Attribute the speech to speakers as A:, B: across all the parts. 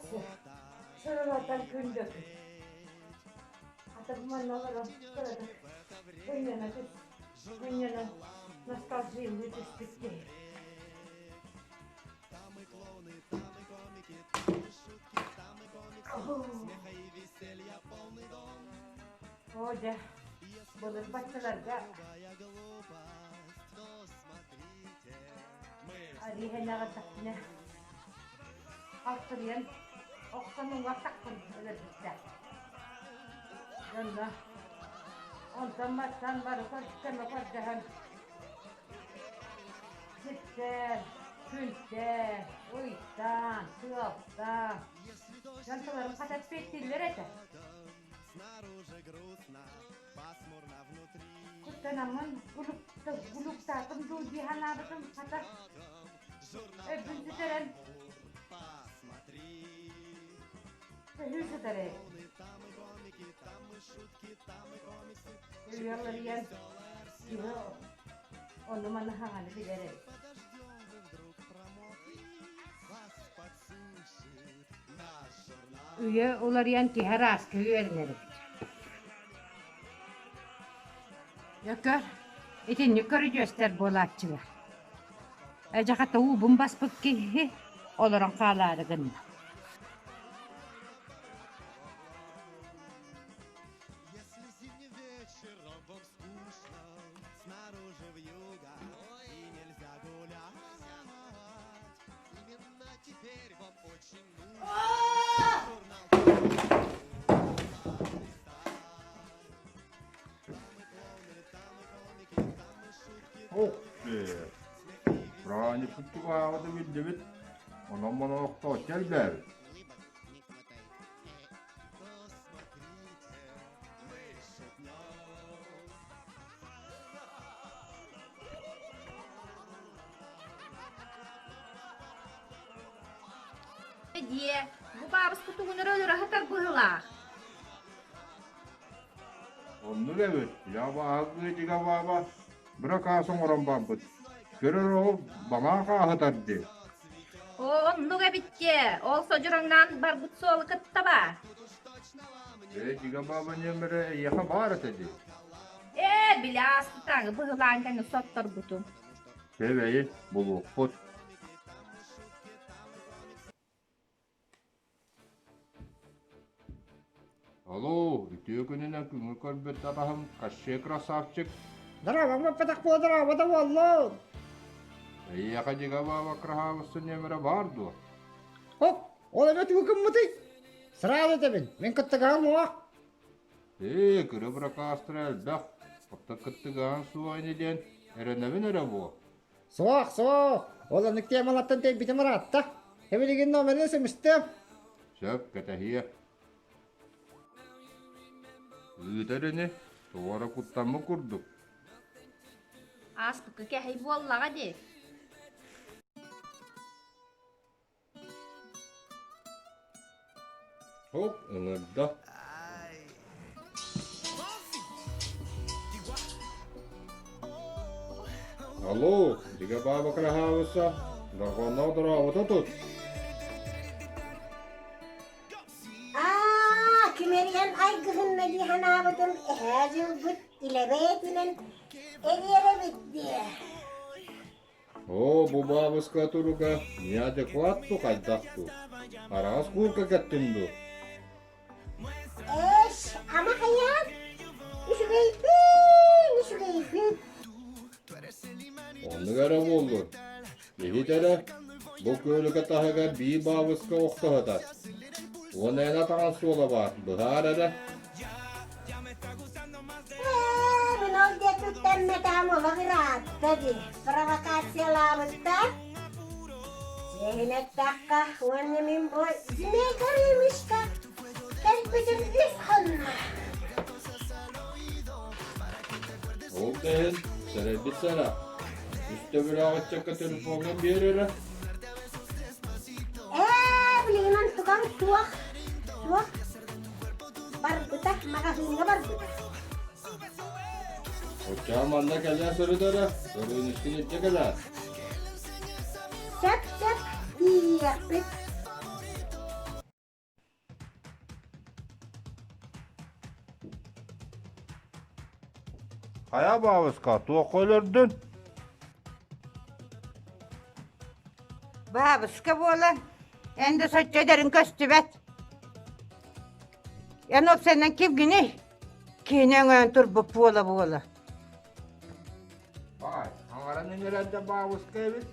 A: Сырылатан күндү. Хата бу манна олорон кыратык сынньана түс, сынньана ностальгиялыы түспүт киһи. Оо дьэ, былыр баччаларга Арыыһэнэҕэрдэхпинэ халтырыйан охсон уҥуох тахсан өлөрбүттэр. Дьонно онтон мантан бары көмө көрдөһөн сиртэн, күнтэн, ыйтан, тыалтан дьон тылларын хата эппиэттииллэр этэ. Куттанаммын гулуктаатым дуу дии санаабытым, хата өйбүн сүтэрэн төһүү сытар эбит. Өйүөлэрийэн киһи ону-маны хаҥаны билэр эбит. Үйэ уларыйан киһи арааска үөрэнэр эбит. Дьэ, итинник көрүдьүөстэр буолааччылар. Эдьэхэтэ уубун баспыт киһи олорон хаалаары гынна.
B: Ох, Праздник тугааҕыта биллибит, онон монолохтооччу элбээбит.
C: Диэ, бу баабыска тугун эрэ өлөрө сытар быһыылаах.
B: Оннук эбит, ябааһы бааба быракаас оҥорон барбыт. Көрөр оҕо баҥаа хааһытар дии.
C: Оо, оннук эбит дьэ, ол содьороҥнаан барбыт суолу кытта баар.
B: Ээ, дьигэ бааба нүөмэрэ эйиэхэ баар этэ дии.
C: Ээ, били ааспытааҥы быһылаан кэннэ сотторбутум.
B: Чэ бэйи, булуохпут. Алло, үтүө күнүнэн күҥҥэ көрбүт атаһым Кащей красавчик.
D: Здорово, баппатах буо, здорово да буоллун.
B: Эйиэхэ дьигэ-бааба кыраһаабысса нүөмэрэ баар дуо?
D: Хоп, ол эмэ тугу гыммытый? Сразу этэбин, мин кыттыгаһым уох.
B: Ээ, кыра быракаастара элбэх, оттон кыттыгаһын суох ини диэн эрэнэбин эрэ буо.
D: Суох, суох, ол оннук темалартан тэйбитим ыраатта. Эбилигин номерын сөмүстүм.
B: Сөп, кэтэһиэ. Ыытар ини, тоҕо эрэ куттаммыт курдук.
C: Ааспыкка кэһэй буоллаҕа дии.
B: Хоп, ыҥырда. Алло, дигэ баба кыраһаабыса, дорҕоонноох дорообото тут.
E: Аа, күмэрийэн айгыһынна дии санаабытым эһээ дьылбыт илэбэйэтинэн эриэрэбит диэ.
B: Оо, бу баабыска туруга неадекват дуу хайдах дуу? Араас куурка кэттин дуу?
E: Эш, ама хайаан? Үчүгэйбин, үчүгэйбин.
B: Оннук эрэ буоллун. Иһит эрэ, бу көлүкэ таһыгар биир баабыска охсоһутар. Уонна эн атаҕын суола баар, быһаар эрэ.
E: Ээ, мин ол диэкиттэммэтэҕим олох ыраатта дии. Провокациялаабыттар. Чиэһин эттэххэ, уонна мин бу Змей Горынычка кэлбитим үс хонно.
B: Ол да иһин, сэрэйбит сэрэх. Үс төбөлөөх ыччакка телефоҥҥа биэр эрэ.
E: Ээ, билигин онтукаҥ суох. Суох. Барбыта, маҕаһыыҥҥа барбыта.
B: Оччоҕо манна кэлэ сырыт эрэ, Горыныскын илдьэ кэлээр.
E: Сөп-сөп, тиийиэхпит.
B: Хайа баабыска, туохха өлөрдүн?
A: Баабыска буолан, эн да соччо эдэрин көстүбэт. Эн уопсайынан кимгиний? Киһини өҥөйөн турбут буола-буола.
B: Баай, аҥаран иҥэрэн да баабыска эбит.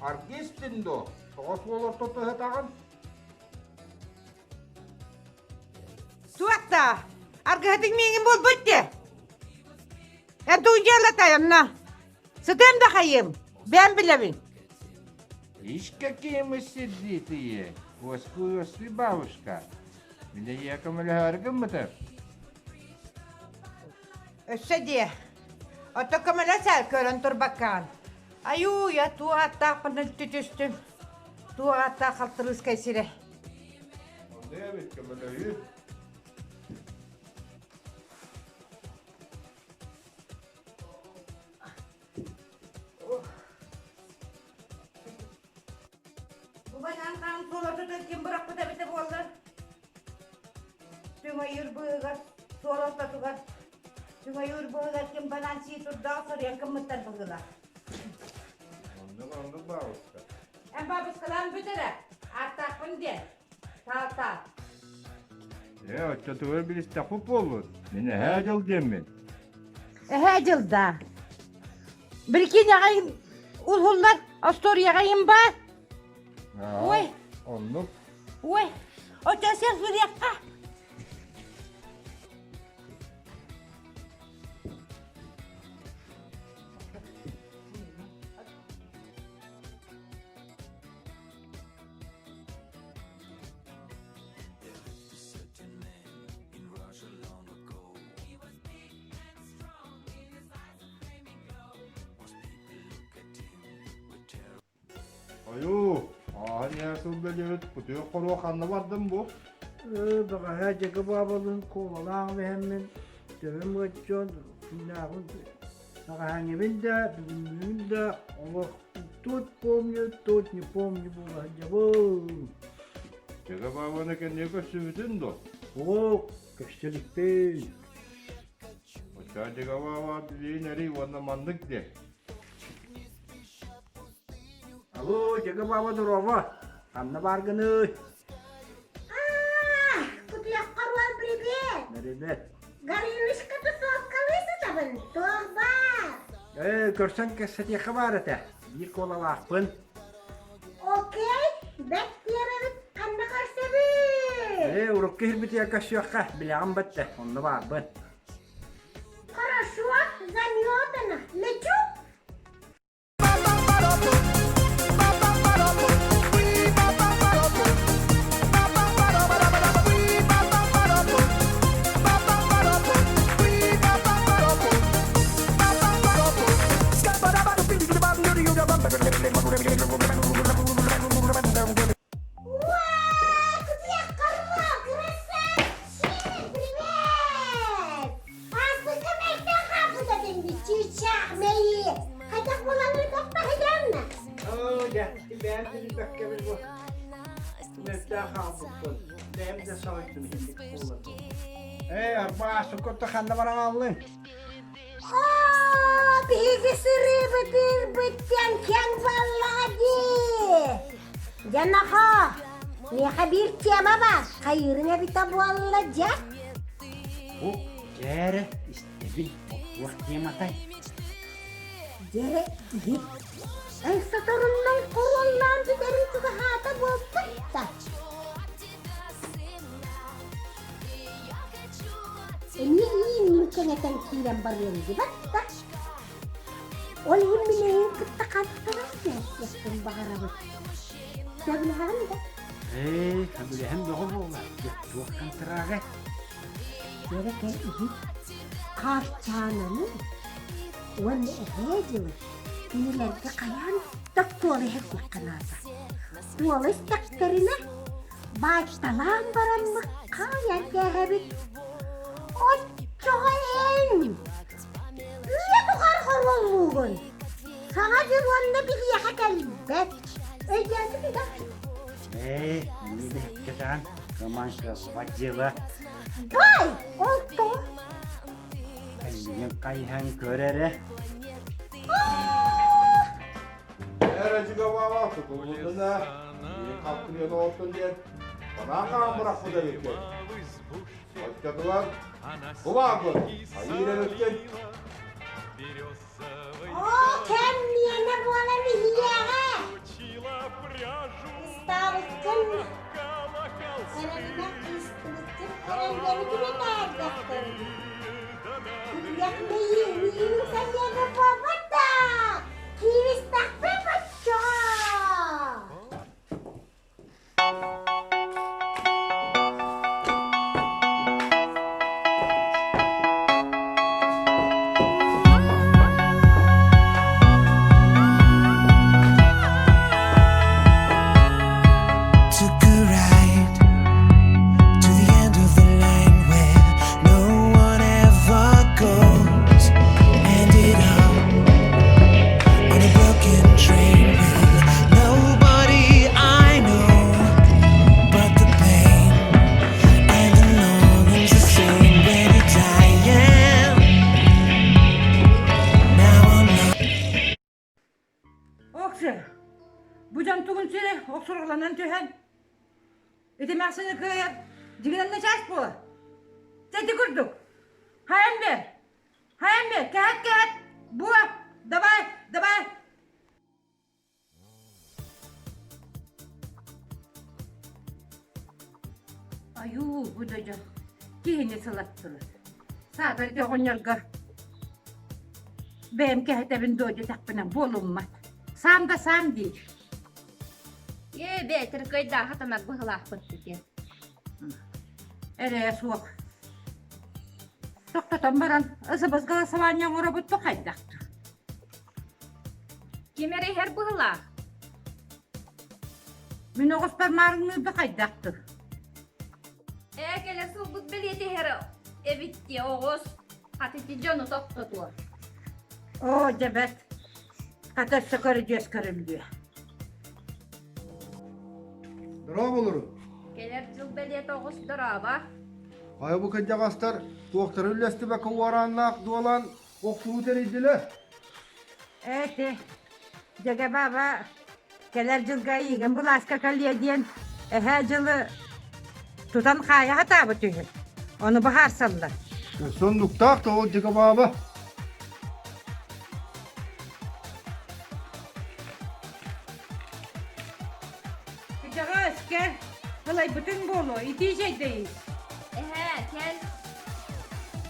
B: Аргы истин дуо? Тоҕо суол ортото сытаҕын?
A: Туох да, аргыһытыҥ миигин булбут дии. Эн тугу дьыалатайымна? Сытыам да хайыым, бэйэм билэбин.
B: Ишь, какие мы сердитые! Уоскуй-уоскуй, бабушка. Мин эйиэхэ көмөлөһөөрү гыммытым.
A: Өссө диэ. Ото көмөлөс эр көрөн турбаккаан. Айуу-уйа, туох ааттаахпын үлтү түстүм. Туох ааттаах халтырыыскай сирэ.
B: Онно эбит көмөлөһүү.
A: Бу банан хаан суолатытын ким бырахпыта эбитэ буоллар? Түҥ-ойуур быыһыгар, суол ортотугар, түҥ-ойуур быыһыгар ким банан сии турдаҕа соруйан гыммыттар быһыылаах.
B: Оннук оннук бабушка.
A: Эн бабушкалаан бүт эрэ, ааттаахпын диэн. Таал-таал.
B: Ээ, оччотугар билистэхпит буоллун. Мин эһээ дьыл диэммин.
A: Эһээ дьыл да. Прикинь, аҕай улһуллар остуоруйаҕа им баар. Ой.
B: Оннук.
A: Ой, оччо сир суруйахха.
B: Ойуу, ааһан иһэр сыл бэлиэбит кутуйах хоруо ханна бардым бу?
F: Бэҕэһээ Дьэгэ Баабалыын куолалаах иһэммин, төбөм ыаддьан, күннээҕин бэҕэһээҥҥибин да, бүгүҥҥүбүн да олох тут помню, тут не помню буола сылдьабын.
B: Дьэгэ Баабаны кэннигэ көрсүбүтүн дуо?
F: Оо, көстө иликпин.
B: Оччоҕо Дьэгэ Бааба билигин эрий уонна маннык диэ.
F: Алло, Дьэгэ Бааба доруоба! Ханна бааргыный?
E: Аа, кутуйаххар уол привет!
F: Привет.
E: Горынышка тусовкалыы сытабын, туох баар?
F: Ээ, көрсөн кэпсэтиэххэ баар этэ. Биир куолалаахпын.
E: Окей, бэт тиэрэбит ханна көрсөбүт?
F: Ээ, урукку иһирбитигэр көрсүөххэ, билэҕин баттэ, онно баарбын.
E: Хорошо, заметано. Лечу. Уа, кутуйаххарла, красавчик, привет! Аспыкка мэлтэн хаалбыта дэнди, чыычаах мэйии. Хайдах буолан ырбаппаһыйанна?
F: Оо, дьэ, бэйэм билбэккэбин бу. Мөлтөөх хаалбыппын. Бэйэм да соһуйдум итинник буолла. Ээ, арба аасыккутта ханна баран хааллыҥ?
E: Оо, биһиги сырыыбыт ырбыттан киэҥ буоллаҕа дии. Дьэ, нохоо, миэхэ биир тема баар, хайыырыҥ эбитэ буолла дьэ?
D: Бу дьээрэ истэбин, туох тематай?
E: Дьэрэ иһит. Эн соторуннан хоруоллаан бүтэрин чугаһаата буолбут да. Эмиэ ииннин кэҥэтэн киирэн барыам дибэт да. Ол иһин мин эйигин кытта хантаран түһэрсиэхпин баҕарабын. Сөбүлэһэҕин да?
F: Ээ, сөбүлэһэн бөҕө буолла. Туох контрага?
E: Дьэрэ кэл иһит. Хаарчаананы уонна эһээ дьылы кинилэргэ хайаан да туола иһэрдиэххэ наада. Туола истэхтэринэ Баачталаан бараммыт хаайан кээһэбит. Оччоҕо эн үйэ тухары хоруоллуугун. Саҥа дьыл уонна биһиэхэ кэлбэт. Өйдөөтүҥ да?
D: Ээ, мне бэккэтаан команда сводила.
E: Бай, ол тоҕо?
G: Миигин хайыһан көр эрэ.
B: Эрэ дьигэ-баба тутуллунна, миигин халтырыйан оҕоттон диэн, санаан хаан бырахпыт эбиккин. Оччотугар бу баарбын, хайыыр эбиккин.
E: Оо, кэм миэнэ буолан иһиэҕэ. Ыстаабыккын эрэнинэ кыыстыбыккын эрэллэбитин этээрдэхтэрин. Күрүөх мэйии миигин сайыага буолбат да, кииристэхпин боччоҕо.
H: Took a ride to the end of the line where no one ever goes. Ended up on a broken train with nobody I know. But the pain and the longing's the same when you're dying. Now I'm not.
A: Оксер, бу дьон тугун сири охсурҕаланан түһэн, ити эмээхсини кыайар дьигинэн начаас буолар. Чэ ити курдук. Хайан бер, хайан бер, кэһэт кэһэт, буо, давай, давай. Айуу, бу да дьон киһини сылаттылар. Саатар ити оҕонньорго бэйэм кэһэтэбин дуо диэтэхпинэ буолуммат. Саам да саам диир.
C: Ээ, бээтэр кыайдааха тамак быһылаахпыт диэн.
A: Эрэ суох. Тохтотон баран, ысыбыс голосование оҥоробут бу хайдах?
C: Ким эрэ иһэр быһылаах.
A: Мин оҕуспар маарыҥныырда хайдахтыр?
C: Ээ, кэлэ сылбыт бэлиэтиһэр эбит дии оҕус. Хат ити дьону тохтотуо.
A: Оо, дьэ бэрт. Хата өссө көрүдьүөс көрүллүө.
F: Дорооболору.
C: Кэлэр дьыл бэлиэтэ оҕус дорообо.
F: Хайа бу кырдьаҕастар туохтары үллэстибэккэ уорааннаах дуолан охсуһуу тэрийдилэр.
A: Эти, дьэгэ баба, кэлэр дьылга эйигин былааска кэлиэ диэн эһээ дьылы тутан хаайа сатаабыт үһү. Ону быһаарсаллар.
F: Соннуктаах да ол дьэгэ баба.
A: Кыдьаҕас, кэл, ылайбытыҥ буолуо, итии чэйдэйий.
C: Эһээ, кэл.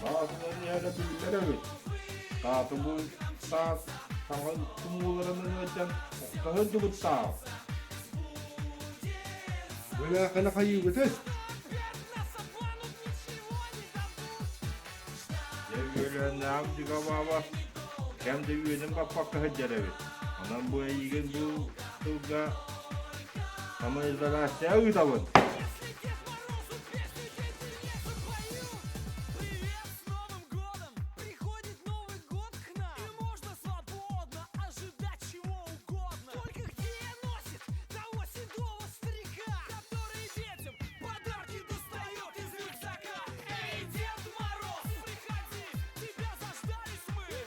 B: Баасынан иһэрэ биллэр эбит. Таатыбын саас саҥа тумууларынан ыалдьан охто сылдьыбыттаах.
F: Бөлөөхөнө хайыыбытый?
B: Дьэ үөлээннээҕим дьигэ-бааба кэм да үөнүн баппакка сылдьар эбит. Онон бу эйигин бу тылга самоизоляция ыытабын.